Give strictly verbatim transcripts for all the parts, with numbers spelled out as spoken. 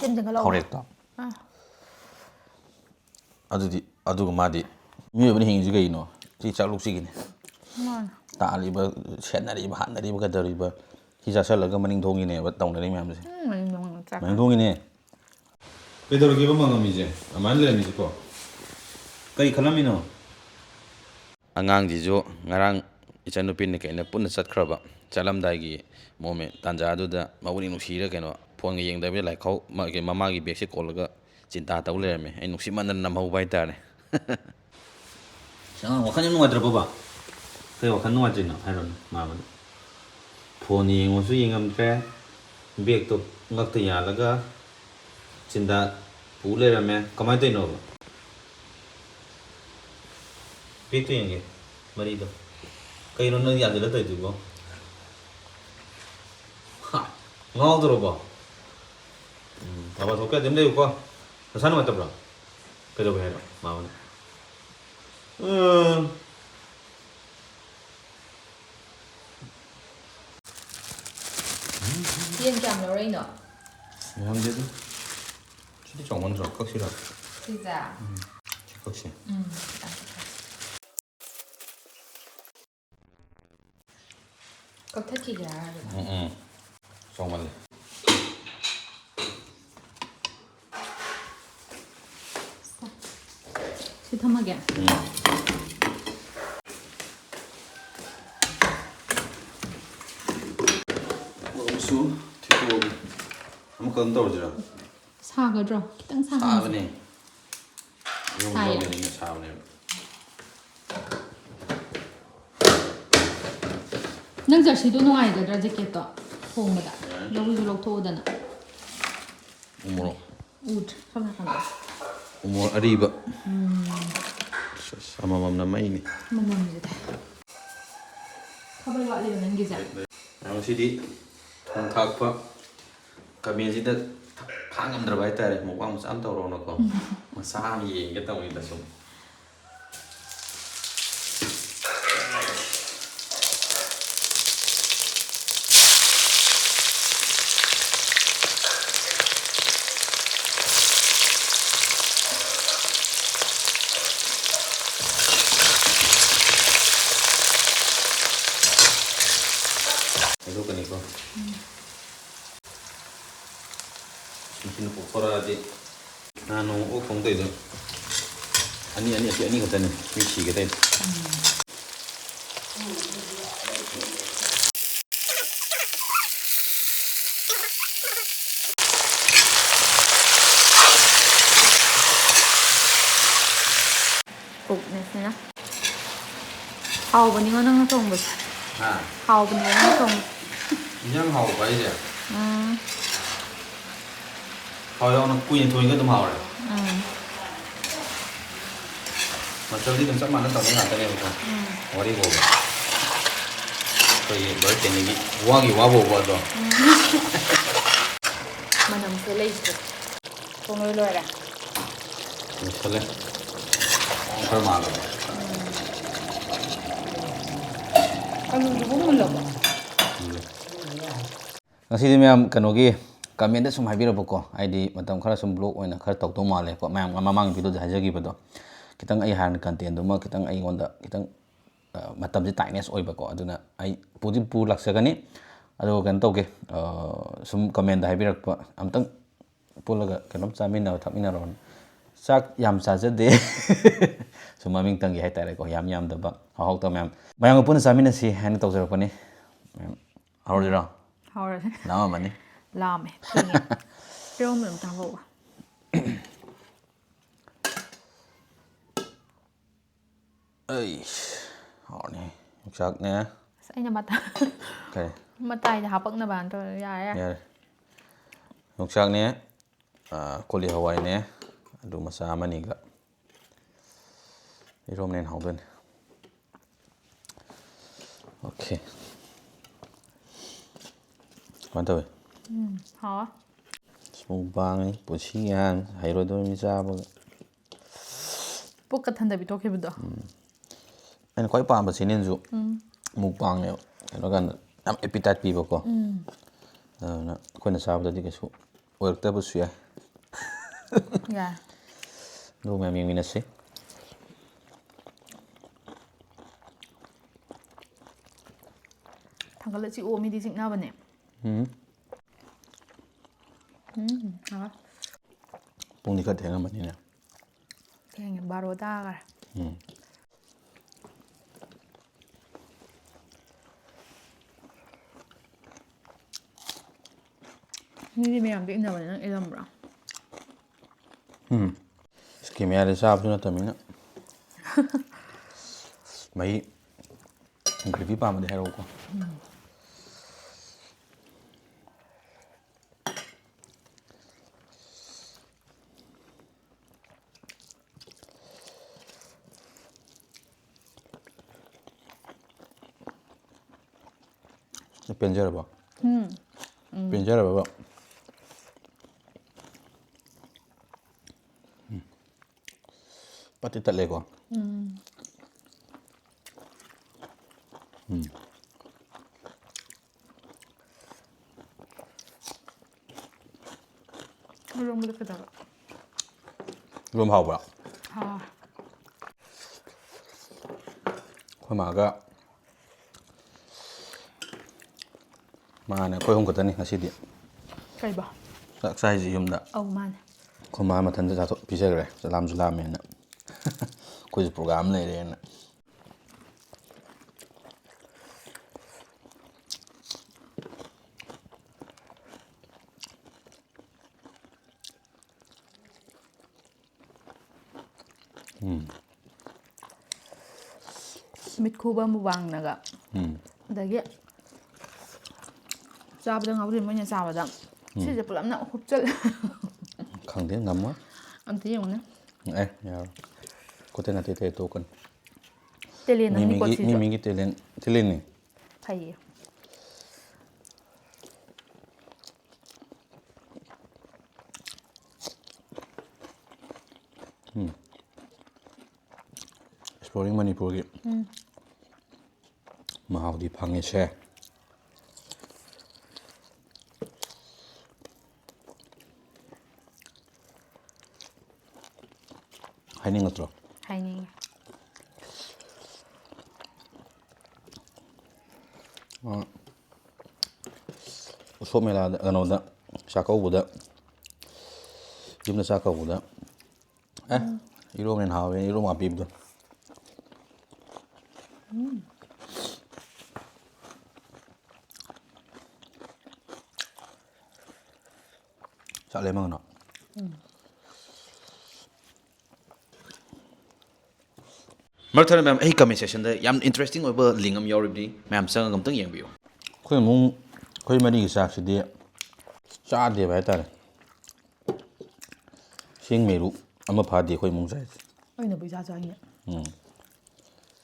ꯇꯤꯟ ꯆꯪꯈꯠꯂꯛꯑꯣ꯫ ꯐꯥꯎꯔꯦꯛꯇꯣ꯫ ꯑꯥ꯫ ꯑꯗꯨꯗꯤ ꯑꯗꯨꯒ ꯃꯥꯗꯤ ꯃꯤꯑꯣꯏꯕꯅ ꯍꯤꯡꯉꯤꯁꯤ ꯀꯩꯅꯣ? ꯁꯤ ꯆꯥꯛꯂꯨꯛꯁꯤꯒꯤꯅꯤ꯫ ꯃꯥꯅꯦ꯫ ꯇꯥꯜꯂꯤꯕ, ꯁꯦꯠꯅꯔꯤꯕ, ꯍꯥꯠꯅꯔꯤꯕ, ꯀꯩꯗꯧꯔꯤꯕ? ꯁꯤ ꯆꯥꯁꯤꯜꯂꯒ ꯃꯅꯤꯡ ꯊꯣꯡꯒꯤꯅꯦꯕ ꯇꯧꯅꯔꯤ ꯃꯌꯥꯝꯁꯦ꯫ ꯎꯝ, ꯃꯅꯤꯡ ꯊꯣꯡ ꯆꯥꯛ ꯃꯅꯤꯡ ꯊꯣꯡꯒꯤꯅꯦ꯫ ꯀꯩꯗꯧꯔꯒꯦꯕ ꯃꯥ ꯉꯝꯃꯤꯁꯦ? ꯑꯗꯨꯃꯥꯏꯅ ꯂꯩꯔꯝꯃꯤꯁꯤꯀꯣ? ꯀꯔꯤ ꯈꯜꯂꯝꯃꯤꯅꯣ? ꯑꯉꯥꯡꯁꯤꯁꯨ ꯉꯔꯥꯡ ꯏꯆꯟꯅꯨꯄꯤꯅ ꯀꯩꯅ ꯄꯨꯟꯅ ꯆꯠꯈ꯭ꯔꯕ, ꯆꯠꯂꯝꯗꯥꯏꯒꯤ ꯃꯣꯃꯦꯟ ꯇꯥꯟꯖꯥꯗꯨꯗ ꯃꯕꯨꯛꯅꯤꯡ ꯅꯨꯡꯁꯤꯔ ꯀꯩꯅꯣ ꯐꯣꯟꯒ ꯌꯦꯡꯗꯕꯤꯗ ꯂꯥꯏꯈꯥꯎ ꯃꯥꯒꯤ, ꯃꯃꯥꯒꯤ ꯕꯦꯒꯁꯦ ꯀꯣꯜꯂꯒ ꯆꯤꯟꯇꯥ ꯇꯧ ꯂꯩꯔꯝꯃꯦ꯫ ꯑꯩ ꯅꯨꯡꯁꯤꯃꯟꯗꯅ ꯅꯝꯍꯧꯕ ꯍꯥꯏꯇꯥꯔꯦ꯫ ꯑꯁ, ꯑꯉꯥꯡ ꯋꯥꯈꯜ ꯌꯥꯝ ꯅꯨꯡꯉꯥꯏꯇ꯭ꯔꯕꯣꯕ? ꯀꯩ ꯋꯥꯈꯜ ꯅꯨꯡꯉꯥꯏꯇ꯭ꯔꯤꯅꯣ ꯍꯥꯏꯔꯣꯅꯦ ꯃꯥꯃꯗ꯫ ꯐꯣꯟ ꯌꯦꯡꯉꯨꯁꯨ ꯌꯦꯡꯉꯝꯗ꯭ꯔꯦ, ꯕꯦꯒꯇꯣ ꯉꯛꯇ ꯌꯥꯜꯂꯒ ꯆꯤꯟꯗ ꯄꯨ ꯂꯩꯔꯝꯃꯦ꯫ ꯀꯃꯥꯏꯅ ꯇꯧꯔꯤꯅꯣꯕ? ꯕꯦꯒꯇꯣ ꯌꯦꯡꯒꯦ, ꯃꯔꯤꯗꯣ꯫ ꯀꯩꯅꯣ ꯅꯪ ꯌꯥꯟꯁꯤꯜꯂ ꯇꯧꯔꯤꯗꯨꯕꯣ? ꯍꯥ? ꯉꯥꯎꯗꯣꯔꯕꯣ? ꯎꯝ, ꯃꯄꯥꯟ ꯊꯣꯛꯀꯦ ꯑꯗꯨꯝ ꯂꯩꯌꯨꯀꯣ꯫ ꯅꯁꯥ ꯅꯨꯡꯉꯥꯏꯇꯕ꯭ꯔꯣ? ꯀꯩꯗꯧꯒꯦ ꯍꯥꯏꯅꯣ ꯃꯥꯃꯅ? ꯎꯝ꯫ ꯌꯦꯟ ꯀꯌꯥꯝ ꯂꯧꯔꯛꯏꯅꯣ? ꯌꯥꯝꯗꯦꯗ꯫ ꯁꯤꯗꯤ ꯆꯥꯎꯃꯟꯗ꯭ꯔꯣ? ꯀꯛꯁꯤꯔꯣ? ꯁꯤꯁꯦ? ꯎꯝ꯫ ꯁꯤ ꯀꯛꯁꯤ꯫ ꯎꯝ꯫ ꯀꯛꯊꯠꯈꯤꯒꯦ ꯍꯥꯏꯔꯕ? ꯎꯝ, ꯎꯝ꯫ ꯆꯥꯎꯃꯜꯂꯦ꯫ ꯁꯤ ꯊꯝꯃꯒꯦ꯫ ꯎꯝ꯫ ꯑꯃꯨꯛꯁꯨ ꯊꯤꯠꯇꯣꯛꯑꯒꯦ꯫ ꯑꯃꯨꯛꯀ ꯑꯗꯨꯝ ꯇꯧꯔꯁꯤꯔꯣ? ꯁꯥꯒꯗ꯭ꯔꯣ? ꯈꯤꯇꯪ ꯁꯥꯍꯟꯁꯦ꯫ ꯁꯥꯕꯅꯦ꯫ ꯁꯥꯏꯌꯦ? ꯌꯧꯕꯅꯤꯅ ꯁꯥꯕꯅꯦꯕ꯫ ꯅꯪ ꯖꯔꯁꯤꯗꯣ ꯅꯨꯡꯉꯥꯏꯒꯗ꯭ꯔꯥ, ꯖꯦꯀꯦꯠꯇꯣ ꯊꯣꯡꯕꯗ? ꯌꯥꯏ꯫ ꯂꯧꯁꯨ ꯂꯧꯊꯣꯛꯎꯗꯅ꯫ ꯎꯃꯣꯔꯣꯛ꯫ ꯎꯗ꯭ꯔꯦ, ꯁꯣꯝ ꯅꯥꯀꯟꯗ꯫ ꯎꯃꯣꯔꯣꯛ ꯑꯔꯤꯕ꯫ ꯎꯝ꯫ ꯑꯁ, ꯑꯁ, ꯑꯃꯃꯝꯅ ꯃꯩꯅꯤ꯫ ꯃꯅꯝꯁꯤꯗꯤ꯫ ꯈꯥꯕꯩ ꯋꯥꯠꯂꯤꯕ ꯅꯪꯒꯤꯁꯦ? ꯉꯁꯤꯗꯤ ꯊꯣꯡ ꯊꯥꯛꯄ ꯀꯥꯂꯦꯟꯁꯤꯗ ꯈꯥꯡ ꯉꯝꯗ꯭ꯔꯕ ꯍꯥꯏꯇꯥꯔꯦ, ꯃꯨꯛꯕꯥꯡ ꯃꯆꯥ ꯑꯃ ꯇꯧꯔꯣꯅꯀꯣ꯫ ꯃꯆꯥ ꯑꯃ ꯌꯦꯡꯒꯦ ꯇꯧꯅꯤꯗ ꯁꯨꯝ꯫ ꯅꯨꯡꯊꯤꯜ ꯄꯣꯛꯊꯣꯔꯛꯑꯗꯤ꯫ ꯅꯍꯥꯟ ꯅꯣꯡꯃ ꯑꯣꯛ ꯊꯣꯡ ꯇꯧꯔꯤꯗꯣ ꯑꯅꯤ, ꯑꯅꯤ, ꯑꯁꯤ ꯑꯅꯤ ꯈꯛꯇꯅꯤ꯫ ꯃꯤ ꯁꯤꯒꯦ ꯇꯧꯔꯤꯗꯣ꯫ ꯀꯨꯛꯅꯦ ꯁꯤꯅ꯫ ꯍꯥꯎꯕꯅꯤꯉꯣ ꯅꯪꯅ ꯊꯣꯡꯕꯁꯦ꯫ ꯍꯥ? ꯍꯥꯎꯕꯅꯤꯉꯣ ꯅꯪꯅ ꯊꯣꯡꯕꯁꯦ꯫ ꯏꯟꯖꯥꯡ ꯍꯥꯎꯕ ꯍꯥꯏꯁꯦ? ꯎꯝ꯫ ꯊꯥꯎ ꯌꯥꯎꯅ ꯀꯨꯏꯅ ꯊꯣꯡꯉꯤꯒ ꯑꯗꯨꯝ ꯍꯥꯎꯔꯦ꯫ ꯎꯝ꯫ ꯃꯆꯜꯗꯤ ꯑꯗꯨꯝ ꯆꯞ ꯃꯥꯟꯅ ꯇꯧꯕ ꯉꯥꯛꯇꯅꯦꯕꯀꯣ꯫ ꯎꯝ꯫ ꯋꯥꯔꯤ ꯐꯥꯎꯕ꯫ ꯑꯩꯈꯣꯏꯒꯤ ꯕꯔꯠ ꯀꯦꯅꯤꯒꯤ ꯋꯥꯒꯤ ꯋꯥ ꯐꯥꯎꯕ ꯑꯗꯣ꯫ ꯎꯝ꯫ ꯃꯅꯝꯁꯦ ꯂꯩꯇ꯭ꯔꯦ꯫ ꯊꯣꯡ ꯂꯣꯏ ꯂꯣꯏꯔꯦ꯫ ꯂꯣꯏꯁꯜꯂꯦ꯫ ꯈꯔ ꯃꯥꯜꯂꯦ꯫ ꯎꯝ꯫ ꯑꯂꯨꯗꯨꯕꯨ ꯃꯨꯜꯂꯕꯣ? ꯃꯨꯜꯂꯦ꯫ ꯉꯁꯤꯗꯤ ꯃꯌꯥꯝ ꯀꯩꯅꯣꯒꯤ comment ꯁꯨꯝ ꯍꯥꯏꯕꯤꯔꯛꯄꯀꯣ, ꯍꯥꯏꯗꯤ ꯃꯇꯝ ꯈꯔ ꯁꯨꯝ vlog ꯑꯣꯏꯅ ꯈꯔ ꯇꯧꯗꯧ ꯃꯥꯜꯂꯦꯀꯣ, ꯃꯌꯥꯝ ꯃꯃꯥꯡ video ꯗ ꯍꯥꯏꯖꯈꯤꯕꯗꯣ, ꯈꯤꯇꯪ ꯑꯩ ꯍꯥꯟꯅ content ꯗꯨꯃ ꯈꯤꯇꯪ ꯑꯩꯉꯣꯟꯗ ꯈꯤꯇꯪ, ꯑ, ꯃꯇꯝꯁꯦ tightness ꯑꯣꯏꯕꯀꯣ, ꯑꯗꯨꯅ ꯑꯩ ꯄꯨꯗꯤ ꯄꯨ ꯂꯥꯛꯆꯒꯅꯤ꯫ ꯑꯗꯨꯒ ꯀꯩꯅꯣ ꯇꯧꯒꯦ, ꯑ, ꯁꯨꯝ comment ꯗ ꯍꯥꯏꯕꯤꯔꯛꯄ, ꯑꯝꯇꯪ ꯄꯨꯜꯂꯒ ꯀꯩꯅꯣꯝ ꯆꯥꯃꯤꯟꯅꯕ ꯊꯛꯃꯤꯟꯅꯔꯣꯅ꯫ ꯆꯥꯛ ꯌꯥꯝ ꯆꯥꯖꯗꯦ꯫ ꯁꯨꯝ ꯃꯃꯤꯡꯇꯪꯒꯤ ꯍꯥꯏꯇꯥꯔꯦꯀꯣ, ꯌꯥꯝ ꯌꯥꯝꯗꯕ, ꯍꯥꯎ ꯍꯥꯎꯇꯕ ꯃꯌꯥꯝ, ꯃꯌꯥꯝꯒ ꯄꯨꯟꯅ ꯆꯥꯃꯤꯟꯅꯁꯤ ꯍꯥꯏꯅ ꯇꯧꯖꯔꯛꯄꯅꯤ꯫ ꯃꯌꯥꯝ ꯍꯧꯔꯁꯤꯔꯣ? ꯍꯧꯔꯁꯦ꯫ ꯂꯥꯝꯃꯝꯃꯅꯤ꯫ ꯂꯥꯝꯃꯦ꯫ ꯊꯦꯡꯉꯦ꯫ ꯄꯤꯔꯣꯝ ꯑꯝꯇ ꯍꯥꯞꯄꯛꯎ꯫ ꯑꯩꯁ, ꯍꯥꯎꯔꯅꯤ꯫ ꯌꯣꯡꯆꯥꯛꯅꯦ꯫ ꯑꯁ, ꯑꯩꯅ ꯃꯇꯥ-, ꯀꯔꯤ? ꯃꯇꯥꯏꯗ ꯍꯥꯄꯛꯅꯕꯅ ꯇꯧꯔꯦ꯫ ꯌꯥꯔꯦ, ꯌꯥꯔꯦ꯫ ꯌꯥꯔꯦ꯫ ꯌꯣꯡꯆꯥꯛꯅꯦ, ꯑꯥ, ꯀꯣꯂꯤ ꯍꯋꯥꯏꯅꯦ, ꯑꯂꯨ ꯃꯆꯥ ꯑꯃꯅꯤꯒ꯫ ꯏꯔꯣꯝꯕꯅ ꯍꯦꯟꯅ ꯍꯥꯎꯗꯣꯏꯅꯤ꯫ Okay꯫ ꯀꯃꯥꯏꯅ ꯇꯧꯋꯤ? ꯎꯝ, ꯍꯥꯎꯋꯦ꯫ ꯑꯁ, mukbang ꯅꯤ ꯄꯨꯟꯁꯤꯒꯤ ꯑꯍꯥꯟꯕ, ꯍꯩꯔꯣꯏꯗꯧꯔꯤꯕꯅꯤ ꯆꯥꯕꯒ꯫ ꯄꯨꯛꯀ ꯊꯟꯗꯕꯤ ꯊꯣꯛꯈꯤꯕꯗꯣ꯫ ꯎꯝ꯫ ꯑꯩꯅ ꯈ꯭ꯋꯥꯏ ꯄꯥꯝꯕ channel ꯁꯨ ꯎꯝ꯫ Mukbang ꯅꯦꯕ꯫ ꯀꯩꯅꯣ ꯀꯥꯟꯗ ꯌꯥꯝ appetite ꯄꯤꯕꯀꯣ꯫ ꯎꯝ꯫ ꯑꯗꯨꯅ ꯑꯩꯈꯣꯏꯅ ꯆꯥꯕꯗꯗꯤ ꯀꯩꯁꯨ ꯑꯣꯏꯔꯛꯇꯕꯁꯨ ꯌꯥꯏ꯫ ꯌꯥꯏ꯫ ꯑꯗꯨ ꯃꯌꯥꯝ ꯌꯦꯡꯃꯤꯟꯅꯁꯤ꯫ ꯊꯥꯡꯒꯠꯂ ꯆꯤꯛꯑꯣ, ꯃꯤꯗꯤ ꯆꯤꯛꯅꯕꯅꯦ꯫ ꯎꯝ꯫ ꯎꯝ, ꯍꯥꯎꯋꯦ꯫ ꯄꯨꯡꯗꯤ ꯈꯔ ꯊꯦꯡꯉꯝꯃꯅꯤꯅꯦ꯫ ꯊꯦꯡꯉꯦ, ꯕꯥꯔꯣ ꯇꯥꯈ꯭ꯔꯦ꯫ ꯎꯝ꯫ ꯃꯤꯗꯤ ꯃꯌꯥꯝꯗ ꯏꯟꯅꯕꯅꯦ, ꯅꯪ ꯏꯜꯂꯝꯕ꯭ꯔꯣ? ꯎꯝ꯫ ꯑꯁ, ꯀꯦꯃꯦꯔꯥꯗ ꯆꯥꯕꯁꯨ ꯅꯠꯇꯕꯅꯤꯅ꯫ ꯃꯍꯤ gravy ꯄꯥꯝꯃꯗꯤ ꯍꯥꯏꯔꯛꯎꯀꯣ꯫ ꯄꯦꯟꯖꯔꯕꯣ? ꯎꯝ꯫ ꯎꯝ꯫ ꯄꯦꯟꯖꯔꯕꯕ? ꯎꯝ꯫ ꯄꯠꯇꯤ ꯇꯠꯂꯦꯀꯣ? ꯎꯝ꯫ ꯎꯝ꯫ ꯏꯔꯣꯝꯕꯗ ꯀꯩꯗꯧꯕ? ꯏꯔꯣꯝꯕ ꯍꯥꯎꯕ꯭ꯔꯥ? ꯍꯥꯎ꯫ ꯑꯩꯈꯣꯏ ꯃꯥꯒ ꯃꯥꯅꯦ, ꯑꯩꯈꯣꯏ ꯑꯍꯨꯝ ꯈꯛꯇꯅꯤ ꯉꯁꯤꯗꯤ꯫ ꯀꯩꯕ? ꯆꯥꯛ ꯆꯥꯏꯁꯤ ꯌꯨꯝꯗ꯫ ꯑꯧ, ꯃꯥꯅꯦ꯫ ꯑꯩꯈꯣꯏ ꯃꯥ ꯃꯊꯟꯇ ꯆꯥꯊꯣꯛ ꯄꯤꯖꯈ꯭ꯔꯦ, ꯆꯥꯛ ꯂꯥꯝꯁꯨ ꯂꯥꯝꯃꯦꯅ꯫ ꯑꯩꯈꯣꯏꯁꯨ program ꯂꯩꯔꯦꯅ꯫ ꯎꯝ꯫ ꯃꯤꯠ ꯈꯨꯕ ꯃꯨꯛꯕꯥꯡꯅꯒ꯫ ꯎꯝ꯫ ꯑꯗꯒꯤ ꯆꯥꯕꯗ ꯉꯥꯎꯖꯩ ꯃꯣꯏꯅ ꯆꯥꯕꯗ꯫ ꯎꯝ꯫ ꯁꯤꯁꯦ ꯄꯨꯂꯞꯅ ꯍꯨꯞꯆꯜꯂꯦ꯫ ꯈꯪꯗꯦ, ꯉꯝꯃꯣꯏ꯫ ꯑꯝꯇ ꯌꯦꯡꯉꯨꯅꯦ꯫ ꯑꯦ, ꯌꯥꯔꯣꯏ꯫ ꯈꯨꯠꯇ ꯅꯠꯇꯦ, ꯇꯦꯛ ꯇꯣꯛꯀꯅꯤ꯫ ꯇꯦꯂꯦꯟ ꯃꯤ ꯑꯃꯅꯤꯀꯣ ꯃꯤꯒꯤ, ꯁꯤꯁꯨ꯫ ꯃꯤ ꯃꯤꯒꯤ ꯇꯦꯂꯦꯟ, ꯇꯦꯂꯦꯟꯅꯤ꯫ ꯐꯩꯌꯦ꯫ ꯎꯝ꯫ Exploring ꯃꯅꯤꯄꯨꯔꯒꯤ ꯎꯝ꯫ ꯃꯍꯥꯎꯗꯤ ꯐꯪꯉꯤꯁꯦ꯫ ꯍꯥꯏꯅꯤꯡꯉꯛꯇ꯭ꯔꯣ? ꯍꯥꯏꯅꯤꯡꯉꯤ꯫ ꯑ, ꯎꯁꯣꯞ ꯃꯦꯂꯥꯗ, ꯀꯩꯅꯣꯗ, ꯆꯥꯛꯀꯧꯕꯗ, ꯌꯨꯝꯗ ꯆꯥꯛ ꯀꯧꯕꯗ, ꯑꯦ, ꯏꯔꯣꯝꯕꯅ ꯍꯦꯟꯅ ꯍꯥꯎꯋꯦ, ꯏꯔꯣꯝꯕ ꯄꯤꯕꯗꯣ꯫ ꯆꯥꯛ ꯂꯦꯝꯃꯒꯅꯣ꯫ ꯃꯔꯛ ꯊꯠꯅ ꯃꯌꯥꯝ, ꯑꯩ comment section ꯗ ꯌꯥꯝ interesting ꯑꯣꯏꯕ link ꯑꯃ ꯌꯥꯎꯔꯤꯕꯅꯤ, ꯃꯌꯥꯝ ꯆꯪꯉꯒ ꯑꯝꯇꯪ ꯌꯦꯡꯕꯤꯌꯨ꯫ ꯑꯩꯈꯣꯏ ꯏꯃꯨꯡ, ꯑꯩꯈꯣꯏ ꯃꯔꯤꯒꯤ ꯆꯥꯛꯁꯤꯗꯤ ꯆꯥꯗꯦꯕ ꯍꯥꯏꯇꯥꯔꯦ꯫ ꯆꯦꯡ ꯃꯩꯔꯨ ꯑꯃ ꯐꯥꯗꯦ ꯑꯩꯈꯣꯏ ꯏꯃꯨꯡ ꯆꯥꯏꯁꯦ꯫ ꯑꯩꯅꯕꯨ ꯏꯆꯥ ꯆꯥꯏꯅꯦ꯫ ꯎꯝ꯫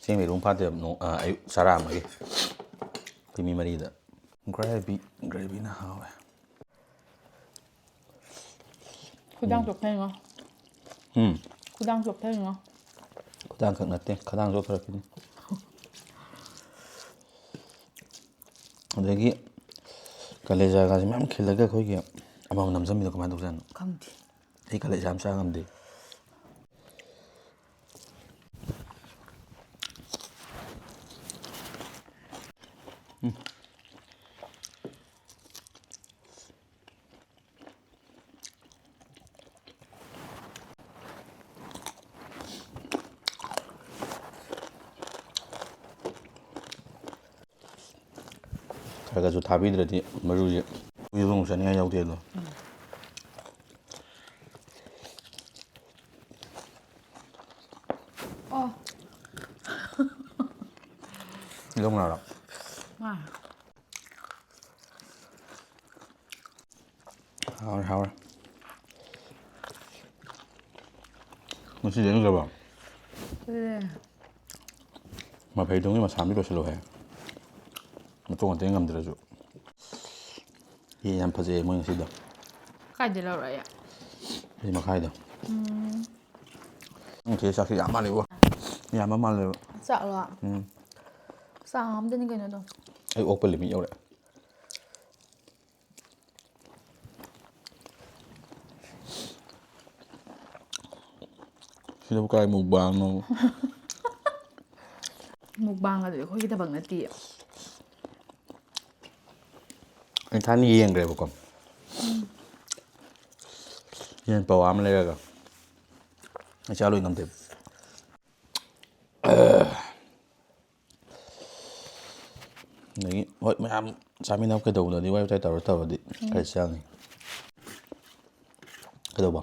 ꯆꯦꯡ ꯃꯩꯔꯨ ꯑꯃ ꯐꯥꯗꯦꯕ ꯅꯣꯡ-, ꯑ, ꯑꯌꯨꯛ ꯆꯔꯥ ꯑꯃꯒꯤ꯫ ꯑꯩꯈꯣꯏ ꯃꯤ ꯃꯔꯤꯗ꯫ Gravy, gravy ꯅ ꯍꯥꯎꯋꯦ꯫ ꯈꯨꯗꯥꯡ ꯎꯝ꯫ ꯆꯣꯛꯊꯩꯉꯣ꯫ ꯎꯝ꯫ ꯈꯨꯗꯥꯡ ꯆꯣꯛꯊꯩꯉꯣ꯫ ꯈꯨꯗꯥꯡ ꯈꯛ ꯅꯠꯇꯦ, ꯈꯗꯥꯡꯁꯨ ꯆꯣꯛꯊꯔꯛꯈꯤꯅꯤ꯫ ꯑꯗꯒꯤ ꯀꯂꯦꯖꯥꯒꯁꯦ ꯃꯌꯥꯝ ꯈꯤꯜꯂꯒ ꯑꯩꯈꯣꯏꯒꯤ ꯑꯃꯃꯝ ꯅꯝꯖꯟꯕꯤꯗꯣ ꯀꯃꯥꯏꯅ ꯇꯧꯖꯥꯠꯅꯣ? ꯈꯪꯗꯦ꯫ ꯑꯩ ꯀꯂꯦꯖꯥ ꯌꯥꯝ ꯆꯥ ꯉꯝꯗꯦ꯫ ꯎꯝ꯫ ꯈꯔ ꯈꯔꯁꯨ ꯊꯥꯕꯤꯗ꯭ꯔꯗꯤ ꯃꯔꯨꯁꯦ ꯀꯨꯏꯕ ꯑꯃꯨꯛ ꯆꯥꯅꯤꯡꯉꯥꯏ ꯌꯥꯎꯗꯦ ꯑꯗꯣ꯫ ꯑꯣ꯫ ꯂꯧ ꯉꯥꯔꯣ? ꯉꯥ꯫ ꯍꯥꯎꯔꯦ, ꯍꯥꯎꯔꯦ꯫ ꯉꯁꯤꯗꯤ ꯑꯅꯤꯡꯗꯕ? ꯑꯦ꯫ ꯃꯐꯩꯗꯨꯝꯒꯤ ꯃꯁꯥꯝꯗꯤ ꯂꯣꯏꯁꯤꯜꯂꯨꯍꯦ꯫ ꯃꯇꯣꯡ ꯑꯇꯩ ꯉꯝꯗ꯭ꯔꯁꯨ꯫ ꯌꯦꯟ ꯌꯥꯝ ꯐꯖꯩꯌꯦ ꯃꯣꯏ ꯉꯁꯤꯗꯣ꯫ ꯀꯥꯏꯗꯩ ꯂꯧꯔꯛꯑꯦ? ꯁꯤ ꯃꯈꯥꯏꯗꯣ꯫ ꯎꯝ꯫ ꯅꯪ ꯆꯦ ꯆꯥꯛꯁꯤ ꯌꯥꯝ ꯃꯥꯜꯂꯦꯕꯣ꯫ ꯌꯥꯝꯕ ꯃꯥꯜꯂꯦꯕ꯫ ꯆꯥꯛꯂꯣ? ꯎꯝ꯫ ꯆꯥꯛ ꯑꯝꯗꯅꯤ ꯀꯩꯅꯣ ꯑꯗꯨꯝ꯫ ꯑꯩ ꯑꯣꯛꯄ limit ꯌꯧꯔꯦ꯫ ꯁꯤꯗꯕꯨ ꯀꯥꯏ mukbang ꯅꯣ? Mukbang ꯑꯗꯨꯗꯤ ꯑꯩꯈꯣꯏꯒꯤ ꯊꯕꯛ ꯅꯠꯇꯤꯌꯦ꯫ ꯑꯩ ꯊꯥꯏꯅ ꯌꯦꯡꯈ꯭ꯔꯦꯕꯀꯣ꯫ ꯎꯝ꯫ ꯌꯦꯟ ꯄꯋꯥ ꯑꯃ ꯂꯩꯔꯒ ꯑꯩ ꯆꯥ ꯂꯣꯏ ꯉꯝꯗꯦ꯫ ꯑꯗꯒꯤ ꯍꯣꯏ, ꯃꯌꯥꯝ ꯆꯥꯃꯤꯟꯅꯕ ꯀꯩꯗꯧꯕꯗꯗꯤ ꯋꯥꯔꯤ ꯋꯥꯇꯥꯏ ꯇꯧꯔ ꯇꯧꯔꯗꯤ ꯈꯔ ꯆꯪꯉꯤ꯫ ꯀꯩꯗꯧꯕ?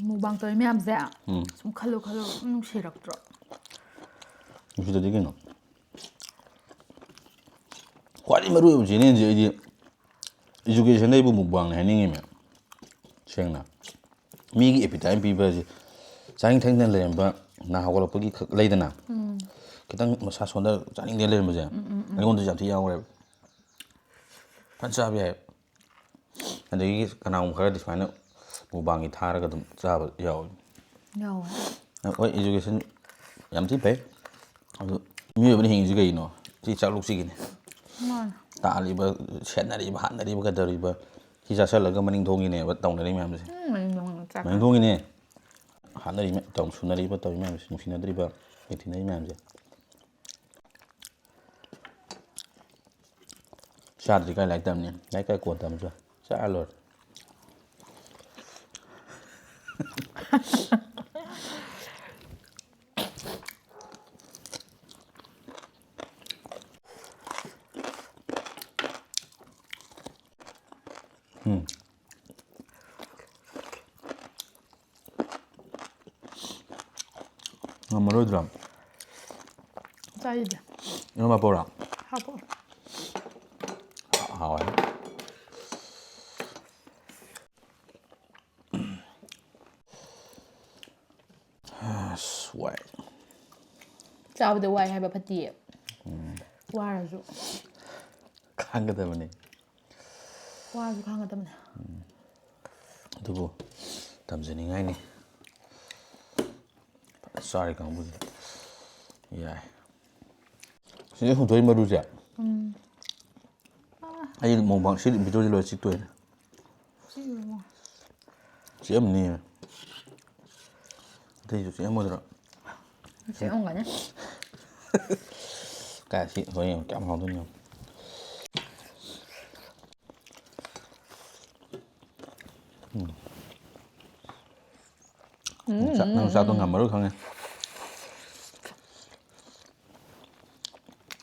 ꯃꯨꯛꯕꯥꯡ ꯇꯧꯔꯤ ꯃꯌꯥꯝꯁꯦ ꯎꯝ꯫ ꯁꯨꯝ ꯈꯜꯂꯨ ꯈꯜꯂꯨ ꯁꯨꯝ ꯅꯨꯡꯁꯤꯔꯛꯇ꯭ꯔꯣ? ꯅꯨꯡꯁꯤꯗꯗꯤ ꯀꯩꯅꯣ? ꯈ꯭ꯋꯥꯏꯗꯒꯤ ꯃꯔꯨ ꯑꯣꯏꯕ ꯆꯦꯅꯦꯜꯁꯦ ꯑꯩꯗꯤ educationꯗꯩꯕꯨ ꯃꯨꯛꯕꯥꯡꯅꯦ ꯍꯥꯏꯅꯤꯡꯉꯤꯃꯦ꯫ ꯁꯦꯡꯅ꯫ ꯃꯤꯒꯤ appetite ꯄꯤꯕ ꯍꯥꯏꯁꯦ ꯆꯥꯅꯤꯡ ꯊꯛꯅꯤꯡꯗꯅ ꯂꯩꯔꯝꯕ ꯅꯍꯥ ꯍꯧꯒꯠꯂꯛꯄꯒꯤ ꯈꯛ ꯂꯩꯗꯅ꯫ ꯈꯤꯇꯪ ꯃꯁꯥ ꯁꯣꯟꯊ ꯆꯥꯅꯤꯡꯗꯦ ꯂꯩꯔꯝꯕꯁꯦ ꯑꯩꯉꯣꯟꯗꯁꯨ ꯌꯥꯝ ꯊꯤ ꯌꯥꯎꯈ꯭ꯔꯦꯕ꯫ ꯐꯖꯅ ꯆꯥꯕ ꯌꯥꯏ꯫ ꯑꯗꯒꯤ ꯀꯅꯥꯒꯨꯝꯕ ꯈꯔꯗꯤ ꯁꯨꯃꯥꯏꯅ ꯃꯨꯛꯕꯥꯡꯒꯤ ꯊꯥꯔꯒ ꯑꯗꯨꯝ ꯆꯥꯕ ꯌꯥꯎꯋꯤ꯫ ꯌꯥꯎꯋꯦ꯫ ꯍꯣꯏ, education ꯌꯥꯝ ꯊꯤ ꯐꯩ꯫ ꯑꯗꯨ ꯃꯤꯑꯣꯏꯕꯅ ꯍꯤꯡꯉꯤꯁꯤ ꯀꯩꯒꯤꯅꯣ? ꯁꯤ ꯆꯥꯛꯂꯨꯛꯁꯤꯒꯤꯅꯦ꯫ ꯃꯥꯅꯦ꯫ ꯇꯥꯜꯂꯤꯕ, ꯁꯦꯠꯅꯔꯤꯕ, ꯍꯥꯠꯅꯔꯤꯕ, ꯀꯩꯗꯧꯔꯤꯕ, ꯁꯤ ꯆꯥꯁꯤꯜꯂꯒ ꯃꯅꯤꯡ ꯊꯣꯡꯒꯤꯅꯦꯕ ꯇꯧꯅꯔꯤ ꯃꯌꯥꯝꯁꯦ꯫ ꯎꯝ, ꯃꯅꯤꯡ ꯊꯣꯡ ꯆꯥꯛ ꯃꯅꯤꯡ ꯊꯣꯡꯒꯤꯅꯦ꯫ ꯍꯥꯠꯅꯔꯤ ꯃꯌꯥꯝ, ꯇꯧ-, ꯁꯨꯅꯔꯤꯕ, ꯇꯧꯔꯤ ꯃꯌꯥꯝꯁꯦ, ꯅꯨꯡꯁꯤꯅꯗ꯭ꯔꯤꯕ, ꯌꯦꯡꯊꯤꯅꯔꯤ ꯃꯌꯥꯝꯁꯦ꯫ ꯆꯥꯗ꯭ꯔꯤ ꯀꯥꯏ ꯂꯥꯏꯔꯤꯛ ꯇꯝꯅꯤ? ꯂꯥꯏꯔꯤꯛ ꯀꯥꯏ ꯀꯣꯟ ꯇꯝꯁꯨ? ꯆꯥꯔ ꯂꯣꯏꯔꯦ꯫ ꯎꯝ꯫ ꯉꯝꯃꯔꯣꯏꯗ꯭ꯔꯣ? ꯆꯥꯏꯗ꯫ ꯏꯔꯣꯝꯕ ꯄꯧꯔꯥ? ꯍꯥꯞꯄꯣ꯫ ꯍꯥꯎꯋꯦ꯫ ꯑꯁ, ꯋꯥꯏ꯫ ꯆꯥꯕꯗ ꯋꯥꯏ ꯍꯥꯏꯕ ꯐꯠꯇꯤꯌꯦ꯫ ꯋꯥꯔꯁꯨ꯫ ꯈꯥꯡꯒꯗꯕꯅꯤ꯫ ꯋꯥꯔꯁꯨ ꯈꯥꯡꯒꯗꯕꯅꯦ꯫ ꯑꯗꯨꯕꯨ ꯇꯝꯖꯅꯤꯡꯉꯥꯏꯅꯤ꯫ ꯐꯖꯅ ꯆꯥꯔꯤ ꯀꯥꯡꯕꯨꯁꯦ꯫ ꯌꯥꯏ꯫ ꯁꯤꯗ ꯍꯨꯟꯗꯣꯛꯏ ꯃꯔꯨꯁꯦ꯫ ꯎꯝ꯫ ꯑꯩ ꯃꯣꯡꯕꯥꯡ ꯁꯤ videoꯁꯤ ꯂꯣꯏꯔ ꯆꯤꯛꯇꯣꯏꯅꯦ꯫ ꯁꯤ ꯌꯦꯡꯉꯣ꯫ ꯆꯤꯛꯑꯝꯅꯤ꯫ ꯑꯇꯩꯁꯨ ꯆꯤꯛꯑꯝꯃꯣꯏꯗ꯭ꯔꯣ? ꯆꯤꯛꯑꯝꯒꯅꯤ꯫ ꯀꯥꯏ ꯁꯤ ꯍꯣꯔꯦꯟ ꯌꯦꯡꯉꯣ ꯀꯌꯥꯝ ꯍꯥꯎꯗꯣꯏꯅꯣ ꯌꯦꯡꯉꯣ꯫ ꯎꯝ꯫ ꯅꯪ ꯆꯥ-, ꯅꯪ ꯆꯥꯗꯣ ꯉꯝꯃꯔꯣꯏ ꯈꯪꯉꯦ꯫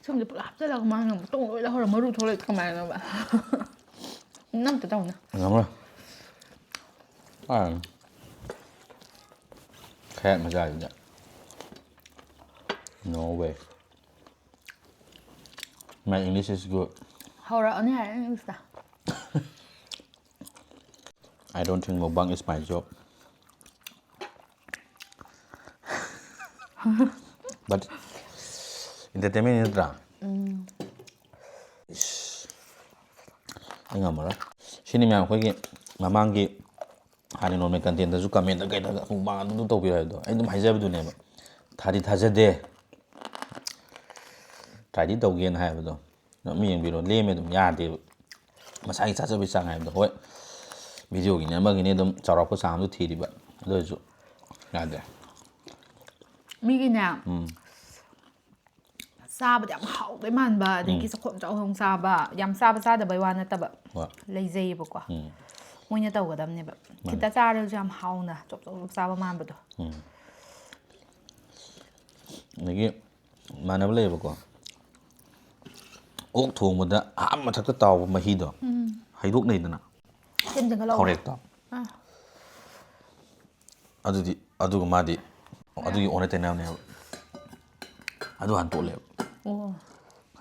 ꯁꯨꯝꯗꯤ ꯄꯨꯂꯞ ꯍꯥꯞꯆꯤꯜꯂꯒ ꯃꯥꯅ ꯑꯃꯨꯛ ꯇꯣꯡ ꯂꯣꯏ ꯂꯧꯍꯧꯔ ꯃꯔꯨ ꯊꯣꯛꯂꯛꯏ ꯀꯃꯥꯏꯅꯣꯕ? ꯅꯝꯇ ꯇꯧꯅ꯫ ꯉꯝꯃꯔꯣꯏ꯫ ꯑꯥ꯫ ꯈꯌꯥꯠ ꯃꯆꯥꯁꯤꯗ꯫ No way. My English is good. ꯍꯧꯔꯛꯑꯅꯤ ꯍꯥꯏꯔꯦ Englishꯇ꯫ I don't think mukbang is my job. But entertainment ꯅꯠꯇ꯭ꯔꯥ? ꯏꯁ, ꯑꯩ ꯉꯝꯃꯔꯣꯏ꯫ ꯁꯤꯅꯤ ꯃꯌꯥꯝ ꯑꯩꯈꯣꯏꯒꯤ ꯃꯃꯥꯡꯒꯤ ꯍꯥꯟꯅ normal contentꯇꯁꯨ commentꯇ ꯀꯩꯗ mukbang ꯑꯗꯨꯝ ꯇꯧꯕꯤꯌꯨ ꯍꯥꯏꯕꯗꯣ ꯑꯩ ꯑꯗꯨꯝ ꯍꯥꯏꯖꯕꯗꯨꯅꯦꯕ꯫ ꯊꯥꯗꯤ ꯊꯥꯖꯗꯦ꯫ Tryꯗꯤ ꯇꯧꯒꯦꯅ ꯍꯥꯏꯕꯗꯣ꯫ ꯑꯗꯨꯝ ꯌꯦꯡꯕꯤꯔꯣ꯫ ꯂꯦꯝꯃꯦ ꯑꯗꯨꯝ ꯌꯥꯗꯦꯕ꯫ ꯃꯁꯥꯒꯤ ꯆꯥꯖꯕꯒꯤ ꯆꯥꯡ ꯍꯥꯏꯕꯗꯣ꯫ ꯍꯣꯏ, videoꯒꯤꯅꯦ ꯑꯃꯒꯤꯅꯦ ꯑꯗꯨꯝ ꯆꯥꯎꯔꯥꯛꯄ ꯆꯥꯡ ꯑꯃꯗ ꯊꯤꯔꯤꯕ꯫ ꯑꯗꯨ ꯑꯣꯏꯔꯁꯨ ꯌꯥꯗꯦ꯫ ꯃꯤꯒꯤꯅꯦ, ꯎꯝ꯫ ꯆꯥꯕꯗ ꯌꯥꯝ ꯍꯥꯎꯗꯣꯏ ꯃꯥꯟꯕ, ꯑꯗꯒꯤ ꯎꯝ꯫ ꯆꯈꯣꯝ ꯆꯥꯎꯍꯣꯡ ꯆꯥꯕ, ꯌꯥꯝ ꯆꯥꯕ ꯆꯥꯗꯕꯩ ꯋꯥ ꯅꯠꯇꯕ, ꯍꯣꯏ꯫ ꯂꯩꯖꯩꯌꯦꯕꯀꯣ꯫ ꯎꯝ꯫ ꯃꯣꯏꯅ ꯇꯧꯒꯗꯕꯅꯦꯕ꯫ ꯃꯥꯅꯦ꯫ ꯈꯤꯇ ꯆꯥꯔꯁꯨ ꯌꯥꯝ ꯍꯥꯎꯅ ꯆꯣꯞ ꯆꯣꯞ ꯆꯣꯞ ꯆꯥꯕ ꯃꯥꯟꯕꯗꯣ꯫ ꯎꯝ꯫ ꯑꯗꯒꯤ ꯃꯥꯟꯅꯕ ꯂꯩꯌꯦꯕꯀꯣ꯫ ꯑꯣꯛ ꯊꯣꯡꯕꯗ ꯑꯥ ꯃꯊꯛꯇ ꯇꯥꯎꯕ ꯃꯍꯤꯗꯣ ꯎꯝ꯫ ꯍꯩꯗꯣꯛꯅꯩꯗꯅ꯫ ꯆꯤꯟ ꯆꯤꯡꯈꯠꯂꯛꯑꯣ꯫ ꯊꯥꯎꯔꯦꯛꯇꯣ꯫ ꯑꯥ꯫ ꯑꯗꯨꯗꯤ, ꯑꯗꯨꯒ ꯃꯥꯗꯤ ꯑꯗꯨꯒꯤ ꯑꯣꯟꯅ ꯇꯩꯅꯕꯅꯦꯕ꯫ ꯑꯗꯨ ꯍꯥꯟꯅ ꯇꯣꯠꯂꯦꯕ꯫ ꯑꯣ꯫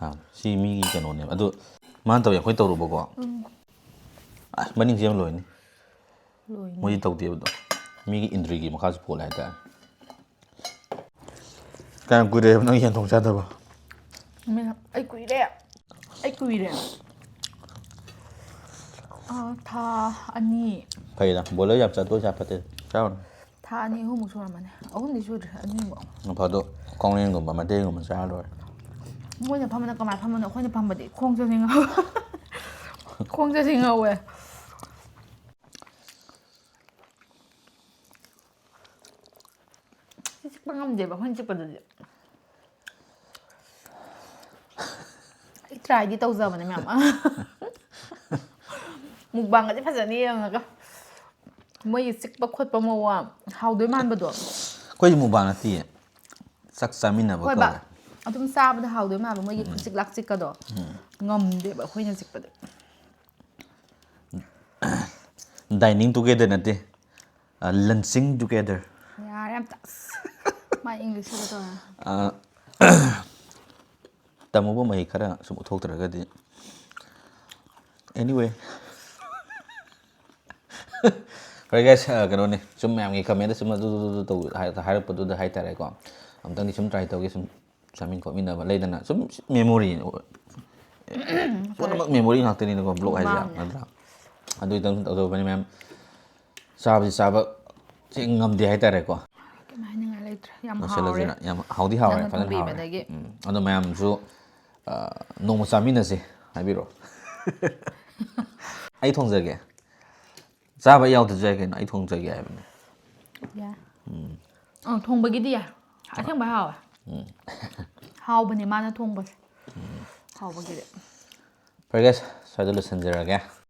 ꯑꯥ, ꯁꯤ ꯃꯤꯒꯤ ꯀꯩꯅꯣꯅꯦꯕ꯫ ꯑꯗꯨ ꯃꯥꯅ ꯇꯧꯋꯤ, ꯑꯩꯈꯣꯏ ꯇꯧꯔꯨꯕꯀꯣ꯫ ꯎꯝ꯫ ꯑꯁ, ꯃꯅꯤꯡ ꯆꯦꯟꯕ ꯂꯣꯏꯅꯤ꯫ ꯂꯣꯏꯅꯤ꯫ ꯃꯣꯏꯗꯤ ꯇꯧꯗꯦꯕꯗꯣ꯫ ꯃꯤꯒꯤ ꯏꯟꯗ꯭ꯔꯤꯒꯤ ꯃꯈꯥꯁꯨ ꯄꯣꯜꯂꯦ ꯍꯥꯏꯇꯥꯔꯦ꯫ ꯀꯌꯥꯝ ꯀꯨꯏꯔꯦꯕ ꯅꯪ ꯌꯦꯟ ꯊꯣꯡ ꯆꯥꯗꯕ? ꯃꯤ-, ꯑꯩ ꯀꯨꯏꯔꯦ꯫ ꯑꯩ ꯀꯨꯏꯔꯦ꯫ ꯑꯥ, ꯊꯥ ꯑꯅꯤ꯫ ꯐꯩꯗ, ꯕꯣꯏꯂꯔ ꯌꯥꯝ ꯆꯥ-, ꯇꯣꯏ ꯆꯥ ꯐꯠꯇꯦ꯫ ꯆꯥꯔꯨꯅꯨ꯫ ꯊꯥ ꯑꯅꯤ ꯑꯍꯨꯝꯃꯨꯛ ꯁꯨꯔꯝꯃꯅꯤ꯫ ꯑꯍꯨꯝꯗꯤ ꯁꯨꯗ꯭ꯔꯤ, ꯑꯅꯤꯃꯨꯛ꯫ ꯅꯣꯡ ꯐꯥꯗꯣꯛ ꯀꯥꯎꯅꯦꯟꯒꯨꯝꯕ, ꯃꯩꯇꯩꯒꯨꯝꯕ ꯆꯥꯔ ꯂꯣꯏꯔꯦ꯫ ꯃꯣꯏꯅ ꯐꯝꯕꯅ ꯀꯃꯥꯏꯅ ꯐꯝꯕꯅꯣ? ꯑꯩꯈꯣꯏꯅ ꯐꯝꯕꯗꯤ ꯈꯣꯡ ꯆꯠꯁꯤꯡꯍꯧꯋꯦ꯫ ꯈꯣꯡ ꯆꯠꯁꯤꯡꯍꯧꯋꯦ꯫ ꯁꯤ ꯆꯤꯛꯄ ꯉꯝꯗꯦꯕ, ꯑꯩꯈꯣꯏꯅ ꯆꯤꯛꯄꯗꯨꯗꯤ꯫ ꯑꯩ tryꯗꯤ ꯇꯧꯖꯕꯅꯦ ꯃꯌꯥꯝ꯫ Mukbangꯒꯗꯤ ꯐꯖꯅ ꯌꯦꯡꯉꯒ꯫ ꯃꯣꯏꯒꯤ ꯆꯤꯛꯄ ꯈꯣꯠꯄ ꯃꯑꯣꯡ ꯍꯥꯎꯗꯣꯏ ꯃꯥꯟꯕꯗꯣ꯫ ꯑꯩꯈꯣꯏꯗꯤ ꯃꯨꯛꯕꯥꯡ ꯅꯠꯇꯤꯌꯦ, ꯆꯥꯛ ꯆꯥꯃꯤꯟꯅꯕ ꯍꯣꯏꯕ꯫ ꯀꯧꯋꯦ꯫ ꯑꯗꯨꯝ ꯆꯥꯕꯗ ꯍꯥꯎꯗꯣꯏ ꯃꯥꯟꯕ ꯃꯣꯏꯒꯤ ꯈꯨꯆꯤꯛ ꯂꯥꯛꯆꯤꯛꯀꯗꯣ꯫ ꯉꯝꯗꯦꯕ ꯑꯩꯈꯣꯏꯅ ꯆꯤꯛꯄꯗꯤ꯫ Dining together ꯅꯠꯇꯦ, ꯑ, lunching together꯫ ꯌꯥꯔꯦ ꯑꯝꯇ꯫ ꯑꯁ, ꯃꯥ ꯏꯪꯂꯤꯁꯀ ꯇꯧꯔ꯫ ꯑ, ꯇꯝꯃꯨꯕ ꯃꯍꯩ ꯈꯔ ꯁꯨꯝ ꯎꯠꯊꯣꯛꯇ꯭ꯔꯒꯗꯤ꯫ Anyway. ꯍꯣꯏ guys, ꯑ, ꯀꯩꯅꯣꯅꯤ, ꯁꯨꯝ ꯃꯌꯥꯝꯒꯤ comment ꯁꯨꯝ ꯑꯗꯨ, ꯑꯗꯨ, ꯑꯗꯨ ꯇꯧ-, ꯍꯥꯏ-, ꯍꯥꯏꯔꯛꯄꯗꯨꯗ ꯍꯥꯏꯇꯥꯔꯦꯀꯣ꯫ ꯑꯝꯇꯪꯗꯤ ꯁꯨꯝ try ꯇꯧꯒꯦ, ꯁꯨꯝ ꯆꯥꯃꯤꯟ ꯈꯣꯠꯃꯤꯟꯅꯕ ꯂꯩꯗꯅ, ꯁꯨꯝ memory꯫ ꯄꯨꯝꯅꯃꯛ memory ꯉꯥꯛꯇꯅꯤꯅꯀꯣ, vlog ꯍꯥꯏꯁꯦ, ꯃꯥꯅꯦ꯫ ꯅꯠꯇ꯭ꯔꯥ? ꯑꯗꯨꯒꯤꯗꯃꯛ ꯇꯧꯖꯕꯅꯤ ꯃꯌꯥꯝ꯫ ꯆꯥꯕꯁꯤ ꯆꯥꯕ ꯁꯤ ꯉꯝꯗꯦ ꯍꯥꯏꯇꯥꯔꯦꯀꯣ꯫ ꯀꯩꯝ ꯍꯥꯏꯅꯤꯡꯉꯥꯏ ꯂꯩꯇ꯭ꯔꯦ꯫ ꯌꯥꯝ ꯍꯥꯎꯔꯦ꯫ ꯂꯣꯏꯁꯤꯜꯂꯁꯤꯔ? ꯌꯥꯝ ꯍꯥꯎꯗꯤ ꯍꯥꯎꯔꯦ, ꯅꯪꯅ ꯐꯖꯅ ꯍꯥꯎꯔꯦ꯫ ꯊꯣꯡꯕꯤꯕꯗꯒꯤ꯫ ꯎꯝ꯫ ꯑꯗꯣ ꯃꯌꯥꯝꯁꯨ, ꯑ, ꯅꯣꯡꯃ ꯆꯥꯃꯤꯟꯅꯁꯦ ꯍꯥꯏꯕꯤꯔꯛꯑꯣ꯫ ꯑꯩ ꯊꯣꯡꯖꯒꯦ꯫ ꯆꯥꯕ ꯌꯥꯎꯗ꯭ꯔꯁꯨ ꯌꯥꯏ ꯀꯩꯅꯣ, ꯑꯩ ꯊꯣꯡꯖꯒꯦ ꯍꯥꯏꯕꯅꯦ꯫ ꯌꯥꯏ꯫ ꯑꯪ, ꯊꯣꯡꯕꯒꯤꯗꯤ ꯌꯥꯏ꯫ ꯑꯁꯦꯡꯕ ꯍꯥꯎꯋꯦ꯫ ꯍꯥꯎꯕꯅꯦ ꯃꯥꯅ ꯊꯣꯡꯕꯁꯦ꯫ ꯍꯥꯎꯕꯒꯤꯗꯤ꯫ ꯐꯔꯦ guys, ꯁ꯭ꯋꯥꯏꯗ ꯂꯣꯏꯁꯤꯟꯖꯔꯒꯦ꯫